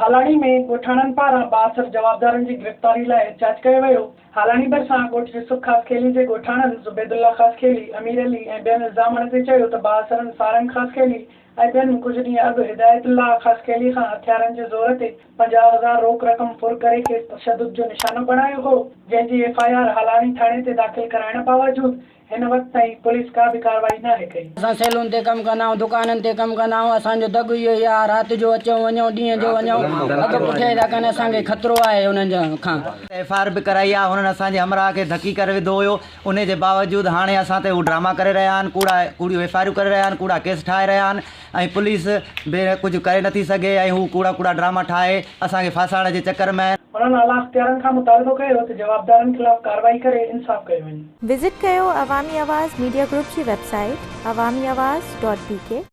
هالاڻي ۾ ڳوٺاڻن پاران بااثر جوابدارن جي گرفتاري لاء احتجاج ڪيو ويو. هالاڻي ڀرسان ڳوٺ يوسف خاصخيلي جي ڳوٺاڻن زبيدالله خاصخيلي، امير علي ۽ ٻين الزام هڻندي چيو ته بااثرن سارنگ خاصخيلي ۽ ٻين ڪجهه ڏينهن اڳ هدايت الله خاصخيلي کان هٿيارن جي زور تي 50,000 روڪ رقم ڦر ڪري کيس تشدد جو نشانو بڻايو هو، جنهن جي ايف I R Halani ٿاڻي تي داخل ڪرائڻ باوجود هن وقت تائين پوليس ڪا به ڪارروائي ناهي ڪئي. اسان سيلون تي ڪم ڪندا آهيون، دڪانن تي ڪم ڪندا آهيون، اسان جو دڳ اهو ئي آهي، رات جو اچون وڃون، ڏينهن جو وڃون، اڳ پٺيان ٿا ڪن، اسان کي خطرو آهي انهن کان. ايف I R به ڪرائي آهي، هنن اسان جي همراهه کي ڌڪي ڪري وڌو هيو، انهي جي باوجود هاڻي اسان تي هو ڊراما ڪري رهيا آهن، ڪوڙا ڪوڙيون ايف I آريون ڪري رهيا آهن، ڪوڙا ڪيس ٺاهي رهيا آهن ۽ پوليس به ڪجهه ڪري نٿي سگهي ۽ هو ڪوڙا ڪوڙا ڊراما ٺاهي اسان کي ڦاسائڻ جي چڪر ۾ آهن. هنن اعليٰ اختيارن کان مطالبو ڪيو ته جوابدارن خلاف ڪارروائي ڪري انصاف ڪيو وڃي. وزٽ ڪيو عوامي آواز ميڊيا گروپ جي website Awami Awaz dot B K.